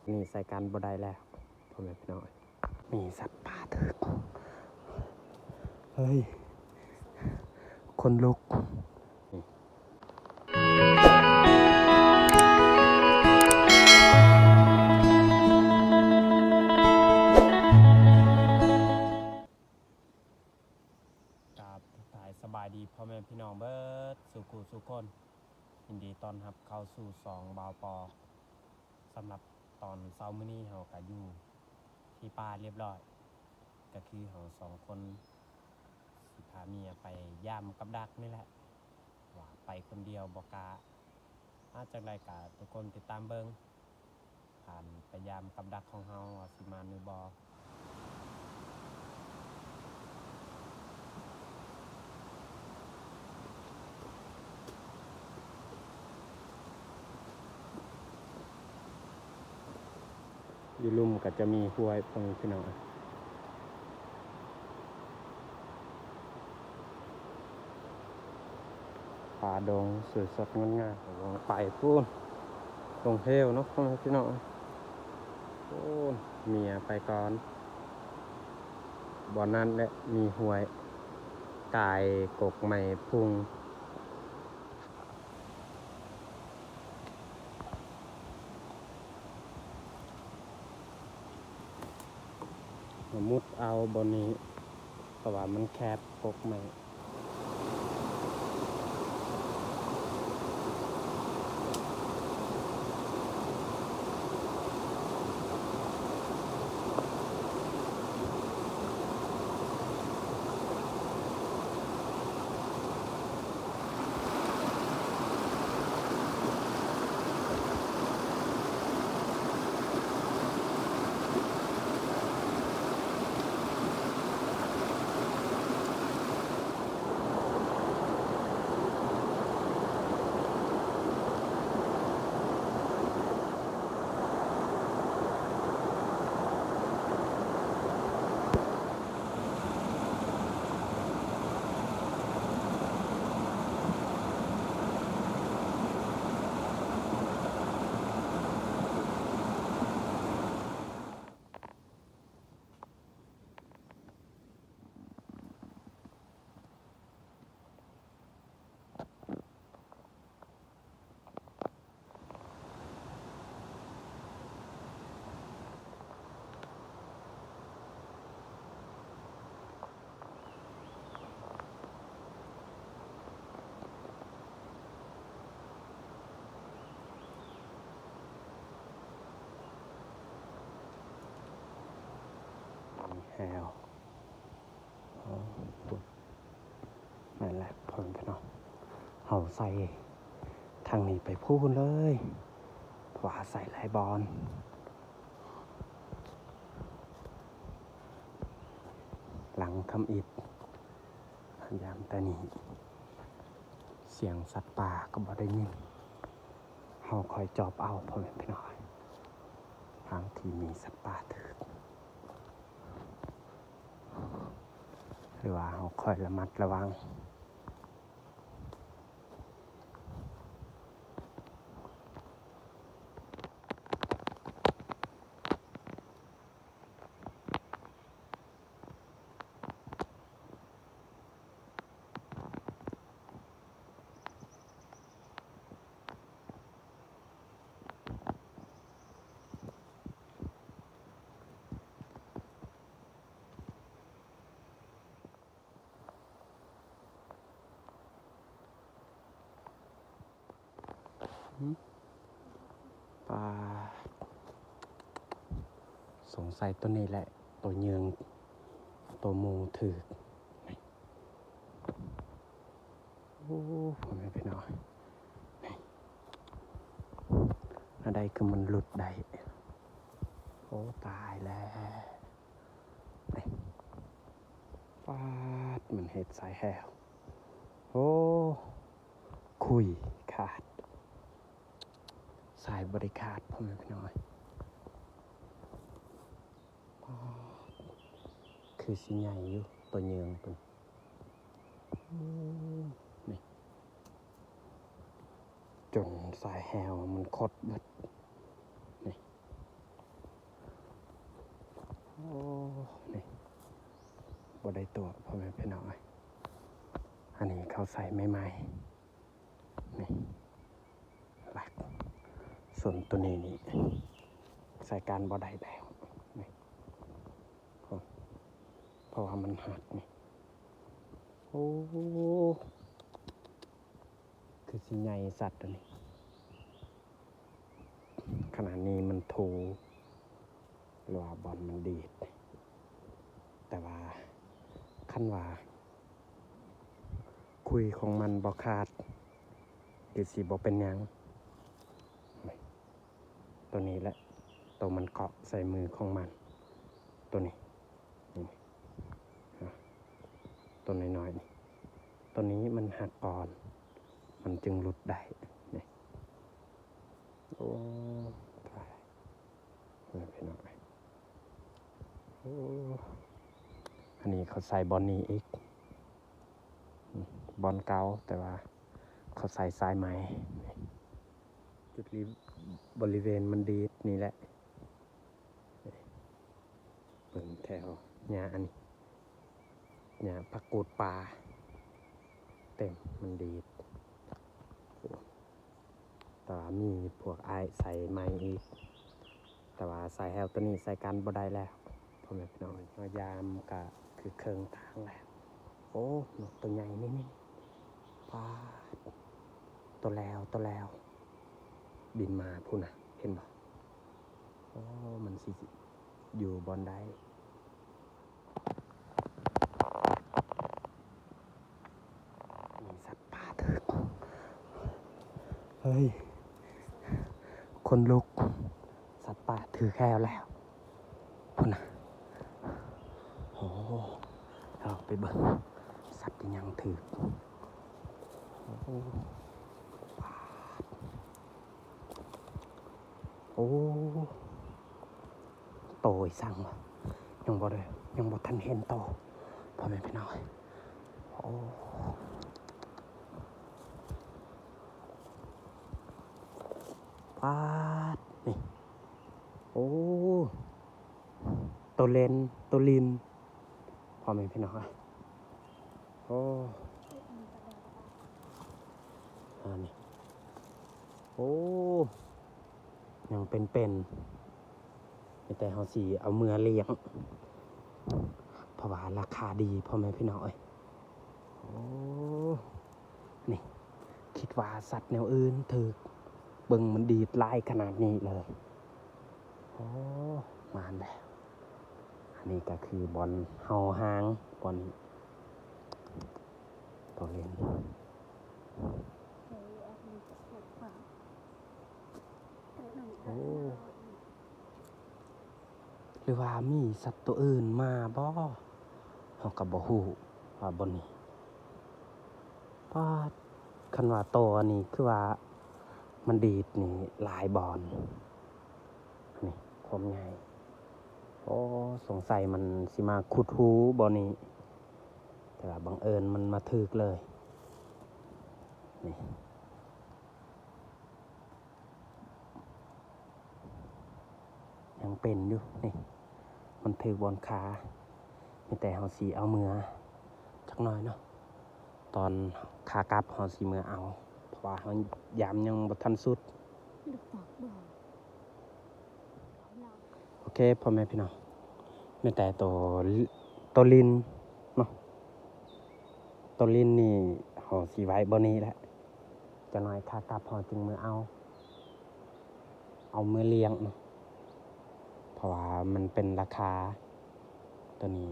ນີ້ໃສ່ກັນບໍ່ໄດ້ແລ້ວ ພໍ່ແມ່ພີ່ນ້ອງ. ມີສັດປ່າຖືກ ເຮີ້ຍ ຄົນລຸກ. ກາບທັກທາຍສະບາຍດີພໍ່ແມ່ພີ່ນ້ອງເບິດສູ່ຜູ້ສູ່ຄົນ. ຍິນດີຕ້ອນຮັບເຂົ້າສູ່ຊ່ອງບ່າວປໍ. ສຳລັບຕອນເຊົ້າມື້ນີ້ເຮົາກະຢູ່ທີ່ປ່າລຽບລ້ອຍ ກະຄືເຮົາສອງຄົນຊິພາເມຍໄປຢາມກັບດັກນີ້ແຫຼະ ວ່າໄປຄົນດຽວບໍ່ກ້າ. ອາ ຈັ່ງໃດກະທຸກຄົນຕິດຕາມເບິ່ງ ການໄປຢາມກັບດັກຂອງເຮົາວ່າຊິມານຫຼືບໍ່. ຢູ່ລຸ່ມກໍຈະມີຫ້ວຍ ພໍ່ແມ່ພີ່ນ້ອງ. ປ່າດົງສວຍສົດງົດງາມ ລົງໄປພຸ້ນ ລົງເຫວເນາະ ພໍ່ແມ່ພີ່ນ້ອງ. ໂອ້ ເມຍໄປກ່ອນ. ບ່ອນນັ້ນແຫຼະມີຫ້ວຍ ກາຍກົກໄມ້ພຸ່ງ. ມາມຸດເອົາບ່ອນນີ້ ເພາະວ່າມັນແຄບກົກໄມ້. ແຮວ ແມ່ນແຫຼະ ພໍ່ແມ່ພີ່ນ້ອງ ເຮົາໃສ່ທາງນີ້ໄປພຸ້ນເລີຍ ເພາະວ່າໃສ່ຫຼາຍບ່ອນ. ຫຼັງທຳອິດ ຍາມແຕ່ນີ້ ສຽງສັດປ່າກໍບໍ່ໄດ້ຍິນ ເຮົາຄ່ອຍຈອບເອົາ ພໍ່ແມ່ພີ່ນ້ອງ ທາງທີ່ມີສັດປ່າຖືກ ຫຼືວ່າເຮົາຄ່ອຍລະມັດລະວັງ. ປາ ສົງໄສໂຕນີ້ແຫຼະ ໂຕເຍິງ ໂຕໝູຖືກ. ໂອ້ ພໍ່ແມ່ພີ່ນ້ອງ ນີ້ ແນວໃດຄືມັນຫຼຸດໄດ້? ໂອ້ ຕາຍແລ້ວ ນີ້ ປາດ ມັນເຮັດສາຍແຮວ ໂອ້ ຂຸ້ຍຂາດ ສາຍບໍ່ໄດ້ຂາດ ພໍ່ແມ່ພີ່ນ້ອງ ປາດ ຄືຊິໃຫຍ່ຢູ່ ໂຕເຍິງໂຕນີ້ ນີ້ ຈົນສາຍແຮວມັນຄົດເບິດ ນີ້ ໂອ້ ນີ້ ບໍ່ໄດ້ຕົວະ ພໍ່ແມ່ພີ່ນ້ອງເອີຍ. ອັນນີ້ເຂົາໃສ່ໃໝ່ໆ ນີ້ ຫຼັກ ສ່ວນໂຕນີ້ນີ້ ໃຊ້ການບໍ່ໄດ້ແລ້ວ ນີ້ ເພາະວ່າມັນຫັກ ນີ້. ໂອ້ ຄືຊິໃຫຍ່ສັດໂຕນີ້. ຂະໜາດນີ້ມັນໂຖ ຫຼືວ່າບ່ອນມັນດີດ, ແຕ່ວ່າຄັນວ່າຂຸຍຂອງມັນບໍ່ຂາດ ຄືຊິບໍ່ເປັນຫຍັງ. ໂຕນີ້ແຫຼະ ໂຕມັນເກາະໃສ່ມືຂອງມັນ ໂຕນີ້. ນີ້ ໂຕນ້ອຍໆ ນີ້ ໂຕນີ້ມັນຫັກກ່ອນ ມັນຈຶ່ງຫຼຸດໄດ້ ນີ້. ໂອ້ ຕາຍ ເອີ ພີ່ນ້ອງເອີຍ. ໂອ້ ອັນນີ້ເຂົາໃສ່ບ່ອນນີ້ອີກ ບ່ອນເກົ່າ ແຕ່ວ່າເຂົາໃສ່ສາຍໃໝ່. ຈຸດທີ່ບໍລິເວນມັນດີດນີ້ແຫຼະ. ເບິ່ງແຖວຫຍ້າອັນນີ້ ຫຍ້າຜັກກູດປ່າເຕັມ ມັນດີດ. ແຕ່ວ່າມີພວກອ້າຍໃສ່ໃໝ່ອີກ ແຕ່ວ່າສາຍແຫ້ວໂຕນີ້ໃຊ້ການບໍ່ໄດ້ແລ້ວ ພໍ່ແມ່ພີ່ນ້ອງ. ເຮົາຍາມກະຄືເຄິ່ງທາງແລ້ວ. ໂອ້ ນົກໂຕໃຫຍ່ນີ້ ນີ້ ປາດ ໂຕແລ້ວ ໂຕແລ້ວ ບິນມາພຸ້ນນະ ເຫັນບໍ່? ໂອ້ ມັນຊິຢູ່ບ່ອນໃດ? ມີສັດປ່າຖືກ ເຮີ້ຍ ຂົນລຸກ ສັດປ່າຖືກແຫ້ວແລ້ວ ພຸ້ນນະ. ໂອ້ ເຮົາໄປເບິ່ງສັດອີ່ຫຍັງຖືກ. ໂອ້ ປາດ ໂອ້ ໂຕອີ່ສັງວະ ຍັງບໍ່ໄດ້ ຍັງບໍ່ທັນເຫັນໂຕ ພໍ່ແມ່ພີ່ນ້ອງ. ໂອ້ ປາດ ນີ້ ໂອ້ ໂຕເລັນ ໂຕລິນ ພໍ່ແມ່ພີ່ນ້ອງ. ໂອ້ ອັນນີ້ ໂອ້ ຍັງເປັນໆ ມີແຕ່ເຮົາຊິເອົາເມືອລ້ຽງ ເພາະວ່າລາຄາດີ ພໍ່ແມ່ພີ່ນ້ອງເອີຍ. ໂອ້ ນີ້ ຄິດວ່າສັດແນວອື່ນຖືກ ເບິ່ງມັນດີດຫຼາຍຂະໜາດນີ້ເລີຍ. ໂອ້ ມານແລ້ວ. ອັນນີ້ກໍຄືບ່ອນເຮົາຫາງ ບ່ອນໂຕເລັນ. ໂອ້ ຫຼືວ່າມີສັດໂຕອື່ນມາບໍ່ ເຮົາກໍບໍ່ຮູ້ວ່າບ່ອນນີ້. ປາດ ຄັນວ່າໂຕອັນນີ້ຄືວ່າມັນດີດນີ້ຫຼາຍບ່ອນ ນີ້ຄວາມໃຫຍ່. ໂອ້ ສົງໄສມັນຊິມາຂຸດຮູບ່ອນນີ້ ແຕ່ວ່າບັງເອີນມັນມາຖືກເລີຍ ນີ້. ຍັງເປັນຢູ່ນີ້ ມັນຖືກບ່ອນຄາ ມີແຕ່ເຮົາຊິເອົາເມືອຈັກໜ້ອຍເນາະ. ຕອນຂາກັບເຮົາຊິເມືອເອົາ ເພາະວ່າເຮົາຍາມຍັງບໍ່ທັນສຸດ. ໂອເຄ ພໍ່ແມ່ພີ່ນ້ອງ ມີແຕ່ໂຕ ໂຕລິນເນາະ ໂຕລິນນີ້ເຮົາຊິໄວ້ບ່ອນນີ້ແຫຼະ. ຈັກໜ້ອຍຂາກັບເຮົາຈຶ່ງເມືອເອົາ ເອົາເມືອລ້ຽງເນາະ ເພາະວ່າມັນເປັນລາຄາ. ໂຕນີ້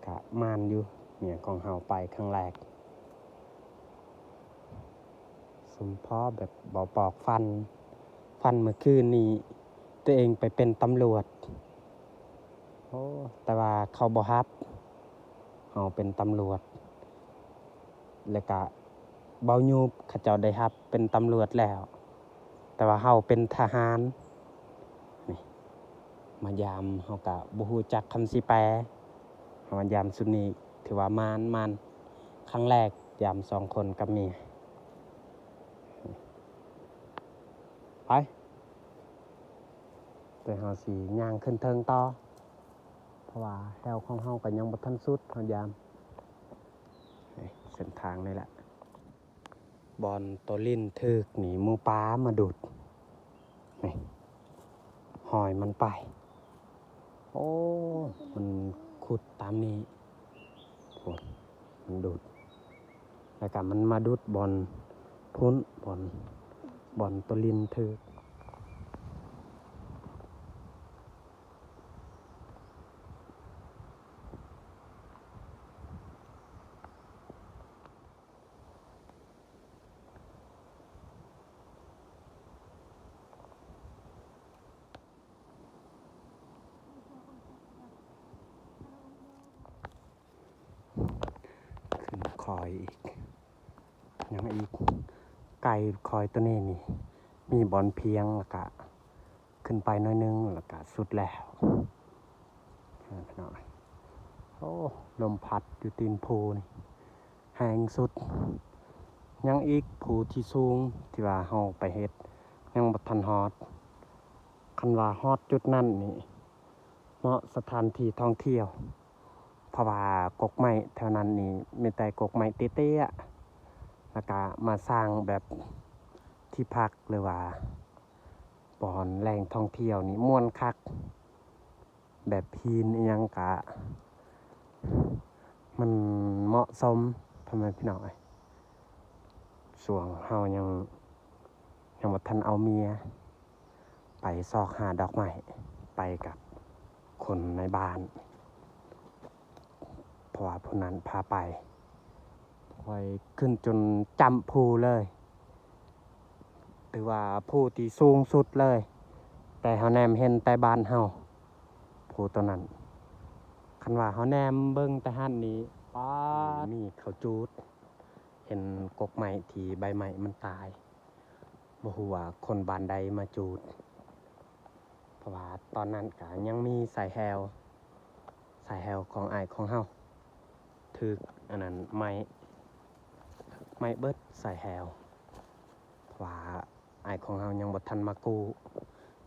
ກະມ່ານຢູ່ ເມຍຂອງເຮົາໄປຄັ້ງແລກ ສົມພໍແບບບໍ່ປອກຝັນ ຝັນມື້ຄືນນີ້ຕົວເອງໄປເປັນຕຳຫຼວດ ໂອ້ ແຕ່ວ່າເຂົາບໍ່ຮັບເຮົາເປັນຕຳຫຼວດ ແລ້ວກະເບົາຍູບເຂົາເຈົ້າໄດ້ຮັບເປັນຕຳຫຼວດແລ້ວ ແຕ່ວ່າເຮົາເປັນທະຫານ ນີ້ ມາຢາມເຮົາກະບໍ່ຮູ້ຈັກຄຳຊິແປ ເຮົາມາຢາມຊຸດນີ້ຖືວ່າມ່ານ ມ່ານ ຄັ້ງແລກຢາມສອງຄົນກັບເມຍ ໄປ. ແຕ່ເຮົາຊິຍ່າງຂຶ້ນເທິງຕໍ່ ເພາະວ່າແຖວຂອງເຮົາກໍຍັງບໍ່ທັນສຸດ ເຮົາຢ້ານ. ນີ້ເສັ້ນທາງນີ້ແຫຼະ ບ່ອນໂຕລິນຖືກນີ້ ໝູປ່າມາດູດ ນີ້ຮອຍມັນໄປ. ໂອ້ ມັນຂຸດຕາມນີ້ ໂອ້ ມັນດູດ ແລ້ວກະມັນມາດູດບ່ອນພຸ້ນ ບ່ອນ ບ່ອນໂຕລິນຖືກ. ຂຶ້ນຄອຍອີກ ຍັງອີກ ໃກ້ຄອຍໂຕນີ້ນີ້ ມີບ່ອນພຽງ ແລ້ວກະຂຶ້ນໄປໜ້ອຍໜຶ່ງ ແລ້ວກະສຸດແລ້ວ. ເອີ ພີ່ນ້ອງ ໂອ້ ລົມພັດຢູ່ຕີນພູນີ້ ແຮງສຸດ. ຍັງອີກພູທີ່ສູງທີ່ວ່າເຮົາໄປເຮັດ ຍັງບໍ່ທັນຮອດ. ຄັນວ່າຮອດຈຸດນັ້ນນີ້ ເໝາະສະຖານທີ່ທ່ອງທ່ຽວ ເພາະວ່າກົກໄມ້ແຖວນັ້ນນີ້ມີແຕ່ກົກໄມ້ເຕ້ຍໆ ແລ້ວກະມາສ້າງແບບທີ່ພັກ ຫຼືວ່າບ່ອນແຫຼ່ງທ່ອງທ່ຽວນີ້ມ່ວນຄັກ. ແບບຫີນອີ່ຫຍັງກະ ມັນເໝາະສົມ ພໍ່ແມ່ພີ່ນ້ອງເອີຍ. ຊ່ວງເຮົາຍັງ ຍັງບໍ່ທັນເອົາເມຍໄປຊອກຫາດອກໄມ້ ໄປກັບຄົນໃນບ້ານ ເພາະວ່າຜູ້ນັ້ນພາໄປ. ຂ້ອຍຂຶ້ນຈົນຈ້ຳພູເລີຍ ຖືວ່າພູທີ່ສູງສຸດເລີຍ ແຕ່ເຮົາແນມເຫັນແຕ່ບ້ານເຮົາ ພູໂຕນັ້ນ. ຄັນວ່າເຮົາແນມເບິ່ງແຕ່ຫັ້ນນີ້ ປາດ ມີເຂົາຈູດ ເຫັນກົກໄມ້ທີ່ໃບໄມ້ມັນຕາຍ ບໍ່ຮູ້ວ່າຄົນບ້ານໃດມາຈູດ ເພາະວ່າຕອນນັ້ນກະຍັງມີສາຍແຮ້ວ ສາຍແຮ້ວຂອງອ້າຍຂອງເຮົາ ຖືກອັນນັ້ນໄໝ້ ໄໝ້ເບິດສາຍແຮ້ວ ເພາະວ່າອ້າຍຂອງເຮົາຍັງບໍ່ທັນມາກູ້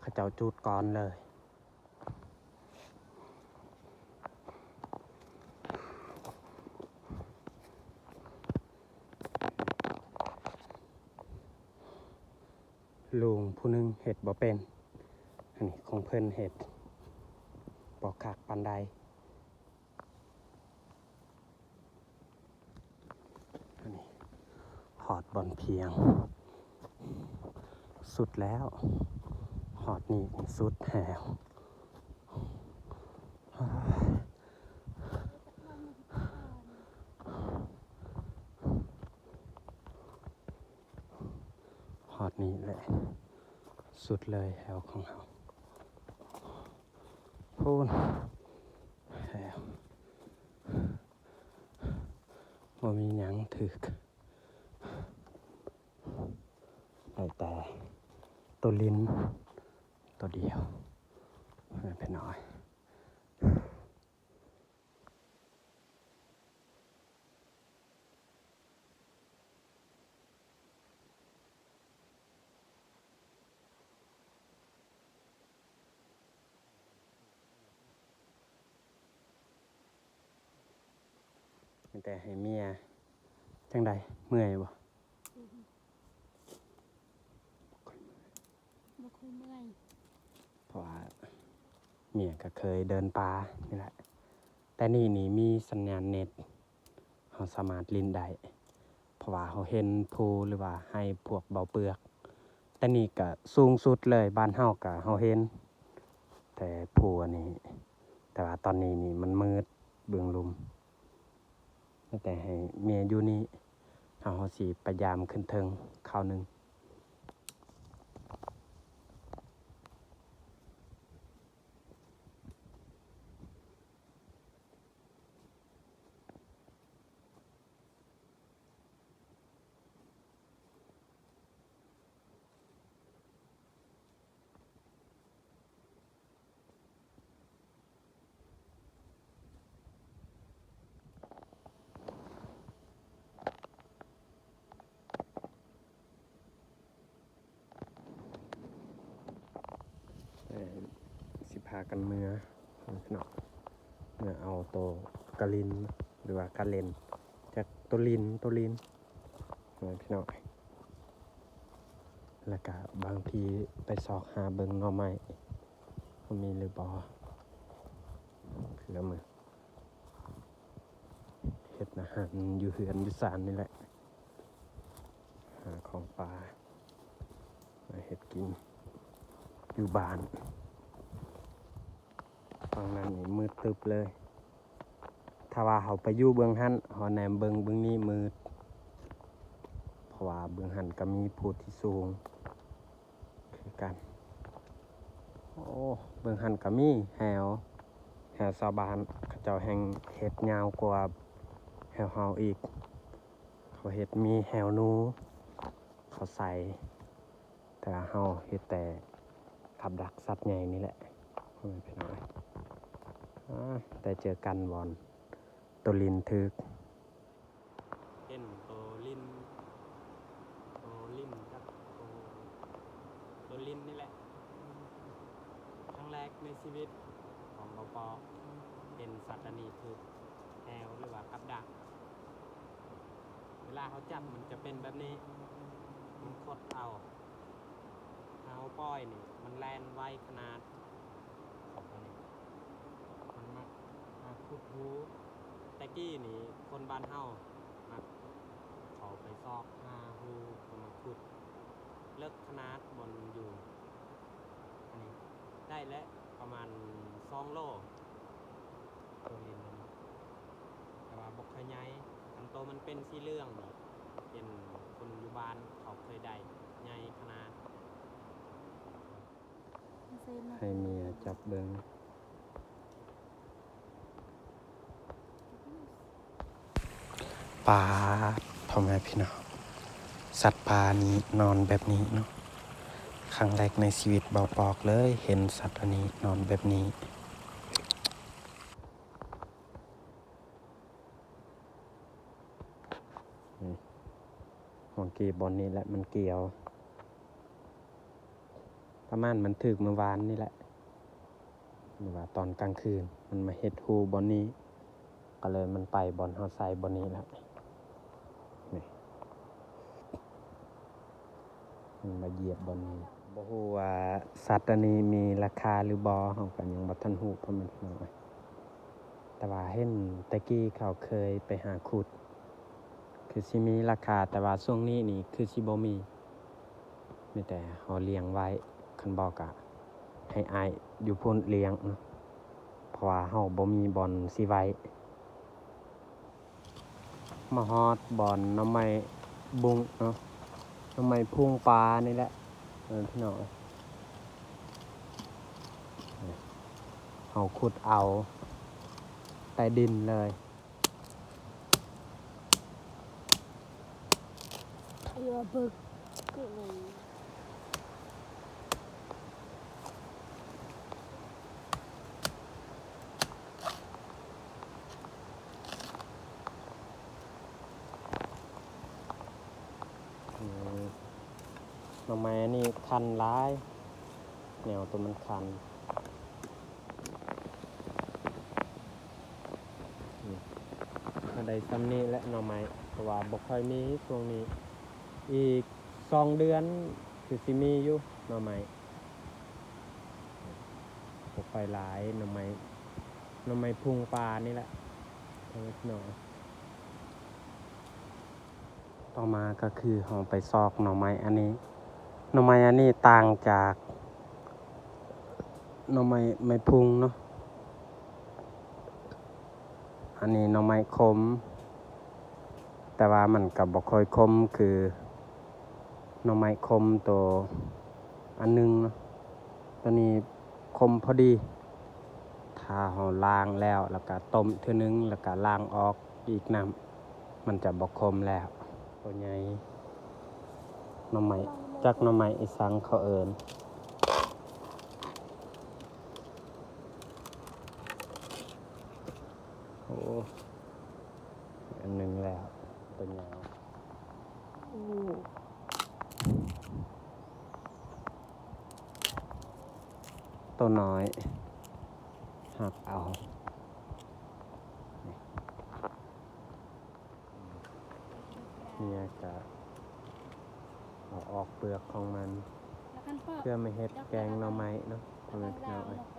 ເຂົາເຈົ້າຈູດກ່ອນເລີຍ. ລຸງຜູ້ໜຶ່ງເຮັດບໍ່ເປັນ ອັນນີ້ຂອງເພິ່ນເຮັດບໍ່ຄັກປານໃດ. ອັນນີ້ຮອດບ່ອນພຽງ ສຸດແລ້ວ ຮອດນີ້ສຸດແລ້ວ. ຮອດນີ້ແຫຼະ ສຸດເລີຍແຖວຂອງເຮົາ ພຸ້ນແຖວ ບໍ່ມີຫຍັງຖືກ ໄດ້ແຕ່ໂຕລິນໂຕດຽວ ເພິ່ນນ້ອຍ. ມີແຕ່ໃຫ້ເມຍ ຈັ່ງໃດ ເມື່ອຍບໍ່? ອືມ ບໍ່ຄ່ອຍເມື່ອຍ ເພາະວ່າເມຍກໍເຄີຍເດີນປ່ານີ້ແຫຼະ ແຕ່ນີ້ນີ້ມີສັນຍານເນັດ ເຮົາສາມາດຫຼິ້ນໄດ້ ເພາະວ່າເຮົາເຫັນພູ ຫຼືວ່າໄຮ່ພວກເບົາເປືອກ ແຕ່ນີ້ກະສູງສຸດເລີຍ ບ້ານເຮົາກະເຮົາເຫັນແຕ່ພູອັນນີ້ ແຕ່ວ່າຕອນນີ້ນີ້ມັນມືດເບື້ອງລຸ່ມ. ມີແຕ່ໃຫ້ເມຍຢູ່ນີ້ ເຮົາ ເຮົາຊິໄປຢາມຂຶ້ນເທິງຄາວໜຶ່ງ. ພາກັນເມືອພີ່ນ້ອງ ເມືອເອົາໂຕກະລິນ ຫຼືວ່າກະເລັນ ຈັກໂຕລິນ ໂຕລິນພີ່ນ້ອງ ແລ້ວກະບາງທີໄປຊອກຫາເບິ່ງໜໍ່ໄມ້ ວ່າມີຫຼືບໍ່ ເພື່ອມາເຮັດອາຫານຢູ່ເຮືອນຢູ່ຊານນີ້ແຫຼະ ຫາຂອງປ່າມາເຮັດກິນຢູ່ບ້ານ. ຝັ່ງນັ້ນນີ້ມືດຕຶບເລີຍ ຖ້າວ່າເຮົາໄປຢູ່ເບື້ອງຫັ້ນ ເຮົາແນມເບິ່ງເບື້ອງນີ້ມືດ ເພາະວ່າເບື້ອງຫັ້ນກໍມີພູທີ່ສູງຄືກັນ. ໂອ້ ເບື້ອງຫັ້ນກໍມີແຮ້ວ ແຮ້ວຊາວບ້ານເຂົາເຈົ້າແຮ່ງເຮັດຍາວກວ່າແຮ້ວເຮົາອີກ ເຂົາເຮັດມີແຮ້ວໜູ ເຂົາໃສ່ ແຕ່ເຮົາເຮັດແຕ່ກັບດັກສັດໃຫຍ່ນີ້ແຫຼະ ພໍ່ແມ່ພີ່ນ້ອງເອີຍ. ອາ ໄດ້ເຈີກັນບ່ອນໂຕລິນຖືກ ເຫັນໂຕລິນ ໂຕລິນກັບໂຕ ໂຕລິນນີ້ແຫຼະ ຄັ້ງແລກໃນຊີວິດຂອງເບົາປອ ເຫັນສັດອັນນີ້ຖືກແຮ້ວ ຫຼືວ່າກັບດັກ. ເວລາເຮົາຈັບມັນຈະເປັນແບບນີ້ ມັນຂົດເອົາ ຖ້າເຮົາປ່ອຍນີ້ມັນແລ່ນໄວຂະໜາດ ອັນນີ້ມັນມັກມາຂຸດຮູ ແຕ່ກີ້ນີ້ຄົນບ້ານເຮົາມັກເຂົ້າໄປຊອກຫາຮູ ເຂົາມາຂຸດເລິກຂະໜາດບ່ອນມັນຢູ່. ອັນນີ້ໄດ້ແຫຼະ ປະມານສອງໂລ ໂຕລິນ ແຕ່ວ່າບໍ່ຄ່ອຍໃຫຍ່ ອັນໂຕມັນເປັນສີເຫຼືອງນີ້ ເປັນຄົນຢູ່ບ້ານເຂົາເຄີຍໄດ້ໃຫຍ່ຂະໜາດ. ໃຫ້ເມຍຈັບເບິ່ງ ປາດ ພໍ່ແມ່ພີ່ນ້ອງ ສັດປ່ານີ້ນອນແບບນີ້ເນາະ ຄັ້ງແລກໃນຊີວິດເບົາປອກເລີຍ ເຫັນສັດອັນນີ້ນອນແບບນີ້. ນີ້ ຫວ່າງກີ່ບ່ອນນີ້ແຫຼະ ມັນກ່ຽວ ປະມານມັນຖືກມື້ວານນີ້ແຫຼະ ຫຼືວ່າຕອນກາງຄືນ ມັນມາເຮັດຮູບ່ອນນີ້ ກໍເລີຍມັນໄປບ່ອນເຮົາໃສ່ບ່ອນນີ້ແຫຼະ ນີ້ ມັນມາຢຽບບ່ອນນີ້. ບໍ່ຮູ້ວ່າສັດອັນນີ້ມີລາຄາຫຼືບໍ່ ເຮົາກໍຍັງບໍ່ທັນຮູ້ ພໍ່ແມ່ພີ່ນ້ອງເອີຍ. ແຕ່ວ່າເຫັນແຕ່ກີ້ເຂົາເຄີຍໄປຫາຂຸດ ຄືຊິມີລາຄາ ແຕ່ວ່າຊ່ວງນີ້ນີ້ຄືຊິບໍ່ມີ ມີແຕ່ເຮົາລ້ຽງໄວ້ ຄັນບໍ່ກະໃຫ້ອ້າຍຢູ່ພຸ້ນລ້ຽງເນາະ ເພາະວ່າເຮົາບໍ່ມີບ່ອນຊິໄວ້. ມາຮອດບ່ອນໜໍ່ໄມ້ບຸ້ງເນາະ ໜໍ່ໄມ້ພຸງປ່ານີ້ແຫຼະ ເອີ ພີ່ນ້ອງ ເຮົາຂຸດເອົາໃຕ້ດິນເລີຍ. ອືມ ໜໍ່ໄມ້ອັນນີ້ຄັນຫຼາຍ ແນວໂຕມັນຄັນ. ອືມ ກໍໄດ້ຊ່ຳນີ້ແຫຼະໜໍ່ໄມ້ ເພາະວ່າບໍ່ຄ່ອຍມີຊ່ວງນີ້ ອີກສອງເດືອນຄືຊິມີຢູ່ໜໍ່ໄມ້ ບໍ່ຄ່ອຍຫຼາຍໜໍ່ໄມ້ ໜໍ່ໄມ້ພຸງປ່ານີ້ແຫຼະ ພໍ່ແມ່ພີ່ນ້ອງ. ຕໍ່ມາກໍຄືເຮົາໄປຊອກໜໍ່ໄມ້ອັນນີ້ ໜໍ່ໄມ້ອັນນີ້ຕ່າງຈາກໜໍ່ໄມ້ ໄມ້ພຸງເນາະ ອັນນີ້ໜໍ່ໄມ້ຂົມ ແຕ່ວ່າມັນກໍບໍ່ຄ່ອຍຂົມຄືໜໍ່ໄມ້ຂົມໂຕອັນໜຶ່ງເນາະ ໂຕນີ້ຂົມພໍດີ ຖ້າເຮົາລ້າງແລ້ວ ແລ້ວກະຕົ້ມເທື່ອໜຶ່ງ ແລ້ວກະລ້າງອອກອີກນ້ຳ ມັນຈະບໍ່ຂົມແລ້ວ. ໂຕໃຫຍ່ ໜໍ່ໄມ້ ຈັກໜໍ່ໄມ້ອີສັງເຂົາເອີ້ນ ໂອ້ ອັນໜຶ່ງແລ້ວ ໂຕຍາວ ໂອ້ ໂຕນ້ອຍ ຫັກເອົາ ນີ້ ເນຍກະເອົາອອກເປືອກຂອງມັນ ເພື່ອມາເຮັດແກງໜໍ່ໄມ້ເນາະ ພໍ່ແມ່ພີ່ນ້ອງເອີຍ.